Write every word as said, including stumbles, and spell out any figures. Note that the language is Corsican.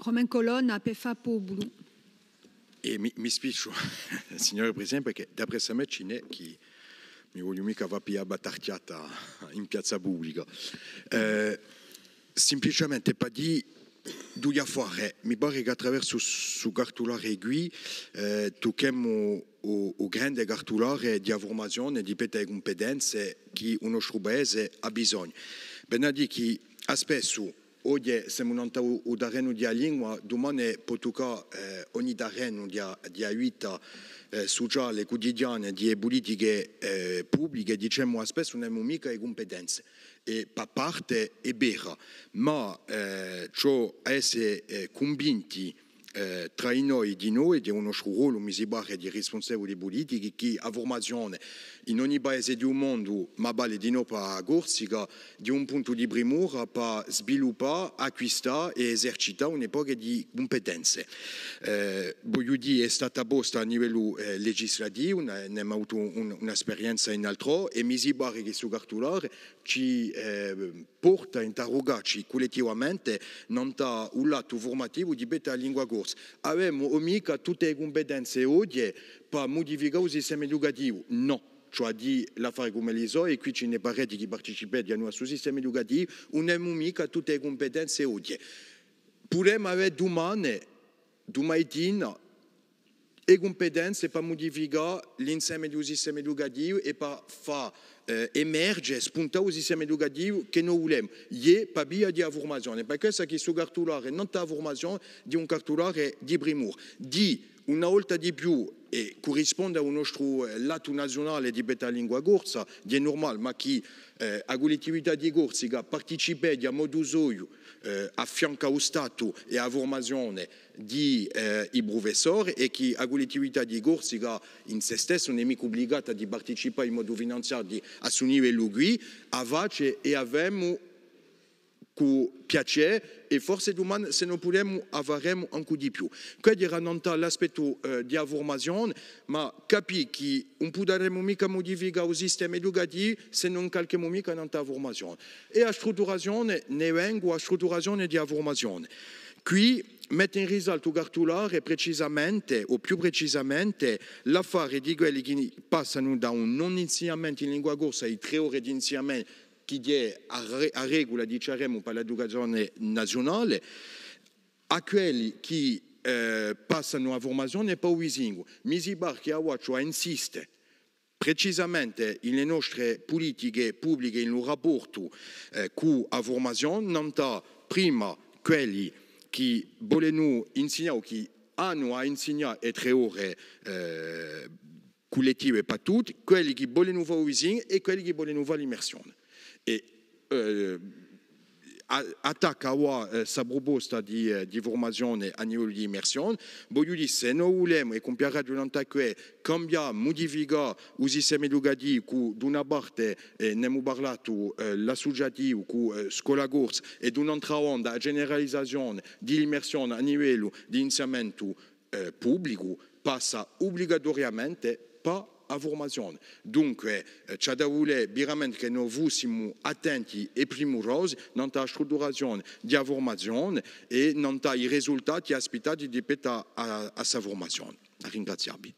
cum'è colonna per fà populu. È mi, mi spicciu, signora Presidente, perchè d'appressu à mè ci n'hè chì mi vogliu micca fà piglià a battarchjatta in piazza publica. Eh, simpliciamente per dì dui affari, mi pare chì attraversu stu cartulare quì, eh, tucchemu u, u grande cartulare di a furmazione, di pettu à e cumpetenze chì u nostru paese hà bisognu. Vene à dì chì à spessu oghje semu nant'à u, u terrenu di a lingua, dumane pò tuccà, eh, ogni terrenu di a, di a vita, eh, suciale, cutidiana, di e pulitiche, eh, publiche, dicemu, à spessu ùn avemu micca e cumpetenze. È pà parte hè vera, ma, eh, ci hè à esse, eh, cunvinti, eh, trà di noi, di noi, di u nostru rollu, mi si pare, di rispunsevuli pulitichi, chì a furmazione in ogni paese di u mondu, ma vale dinò pà a Corsica, hè un puntu di primura pà sviluppà, acquistà è esercità un pocu di cumpetenze. Eh, vogliu dì, hè stata posta à livellu, eh, legislativu, n'emu avutu un, una sperienza in altrò, è mi si pare chì stu cartulare ci, eh, porta à interrugacci cullettivamente nant'à u latu furmativu di pettu à a lingua corsa. Avemu o micca tutte e cumpetenze oghje pà mudificà u sistema educativu? Nò. Ci hè à dì l'affare cum'elli sò, è quì ci n'hè parechji chì participanu à stu sistema educativu, ùn avemu micca tutte e cumpetenze oghje. Pudemu avè dumane, dumatina, e cumpetenze pà mudificà l'inseme di u sistema educativu è pà fà, eh, emerge, spuntà u sistema educativu chì no vulemu, iè, pà via di a furmazione. Hè pà quessa chì stu cartulare, nant'à a furmazione, hè un cartulare di primura. Dì, una volta di più, è currisponde à u nostru, eh, latu naziunale di pettu à a lingua corsa, hè nurmale, ma chì, eh, a Cullettività di Corsica participeghja à modu soiu, eh, à fiancu à u Statu è à a furmazione di, eh, i prufessori, è chì a Cullettività di Corsica in sè stessa ùn hè micca ubligata di participà in modu finanziariu à stu livellu quì, a face è a femu cù piacè, è forse dumane, s'è no pudemu, a faremu ancu di più. Què era nant'à l'aspettu, eh, di a furmazione, ma capì chì ùn pudaremu micca mudificà u sistema educativu s'è no calchemu micca nant'à a furmazione. È a strutturazione, ne vengu à a strutturazione di a furmazione. Quì mette in risaltu u cartulare precisamente, o più precisamente, l'affare di quelli chì passanu da un non insignamentu in lingua corsa à i trè ore d'insignamentu chì hè a re-, a regula, diceremu, pà l'educazione naziunale, à quelli chì, eh, passanu a furmazione pà u bisingu. Mi si pare chì avà ci hè à insiste precisamente in e nostre pulitiche publiche, in u rapportu, eh, cù a furmazione, nant'à prima quelli chì volenu insignà o chì anu à insignà e trè ore, eh, cullettive pà tutti, quelli chì volenu fà u bisingu è quelli chì volenu fà l'immersione. È, eh, a-, attacca avà, eh, sta pruposta di, eh, di furmazione à livellu di immersione. Vogliu dì, s'è no vulemu, è cumpiaraghju nant'à què, cambià, mudificà u sistema educativu cù, d'una parte, eh, n'emu parlatu, eh, l'assuciativu cù, eh, Scola Corsa, è d'un'antra banda a generalizazione di l'immersione à livellu di l'insignamentu, eh, publicu, passa ubligatoriamente pà a furmazione. Dunque, eh, ci hà da vulè veramente chì no fussimu attenti è primurosi nant'à a strutturazione di a furmazione è nant'à i risultati aspittati di pettu à, à sta furmazione. À ringrazià vi.